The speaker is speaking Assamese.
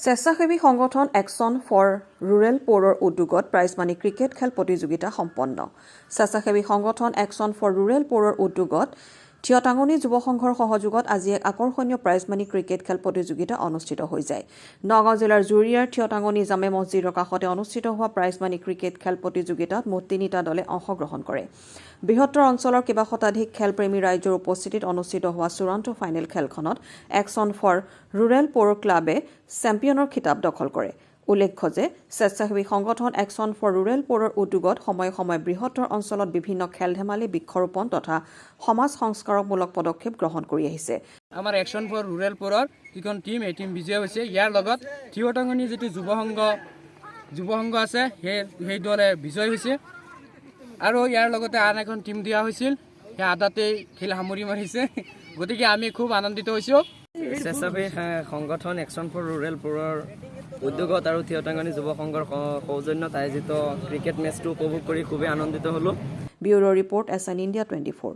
স্বেচ্ছাসেৱী সংগঠন একশ্যন ফৰ ৰুৰেল প'ৰৰ উদ্যোগত প্ৰাইজ মানি ক্ৰিকেট খেল প্ৰতিযোগিতা সম্পন্ন। স্বেচ্ছাসেৱী সংগঠন একশ্যন ফৰ ৰুৰেল প'ৰৰ উদ্যোগত থিয়টাঙনি যুৱ সংঘৰ সহযোগত আজি এক আকৰ্ষণীয় প্ৰাইজ মানি ক্ৰিকেট খেল প্ৰতিযোগিতা অনুষ্ঠিত হৈ যায়। নগাঁও জিলাৰ জুৰিয়াৰ থিয়টাঙনি জামে মছজিদৰ কাষতে অনুষ্ঠিত হোৱা প্ৰাইজ মানি ক্ৰিকেট খেল প্ৰতিযোগিতাত মুঠ তিনিটা দলে অংশগ্ৰহণ কৰে। বৃহত্তৰ অঞ্চলৰ কেইবা শতাধিক খেলপ্ৰেমী ৰাইজৰ উপস্থিতিত অনুষ্ঠিত হোৱা চূড়ান্ত ফাইনেল খেলখনত একশ্যন ফৰ ৰুৰেল প'ৰ ক্লাবে চেম্পিয়নৰ খিতাপ দখল কৰে। উল্লেখ্য যে স্বেচ্ছাসেৱী সংগঠন একশ্যন ফৰ ৰুৰেল প'ৰৰ উদ্যোগত সময়ে সময়ে বৃহত্তৰ অঞ্চলত বিভিন্ন খেল ধেমালি, বৃক্ষৰোপণ তথা সমাজ সংস্কাৰকমূলক পদক্ষেপ গ্ৰহণ কৰি আহিছে। আমাৰ একশ্যন ফৰ ৰুৰেল প'ৰৰ যিখন টীম, এই টীম বিজয় হৈছে। ইয়াৰ লগত থিয়টাঙনি যিটো যুৱ সংঘ আছে, সেই দলে বিজয় হৈছে। আৰু ইয়াৰ লগতে আন এখন টীম দিয়া হৈছিল, সেই আধাতেই খেল সামৰি মাৰিছে। গতিকে আমি খুব আনন্দিত হৈছোঁ। স্বেচ্ছাসেৱী সংগঠন একশ্যন ফৰ ৰুৰেল প'ৰৰ উদ্যোগত আৰু থিয়টাঙনি যুৱ সংঘৰ সৌজন্যত আয়োজিত ক্ৰিকেট মেচটো উপভোগ কৰি খুবেই আনন্দিত হ'লোঁ। Bureau report, SN India 24।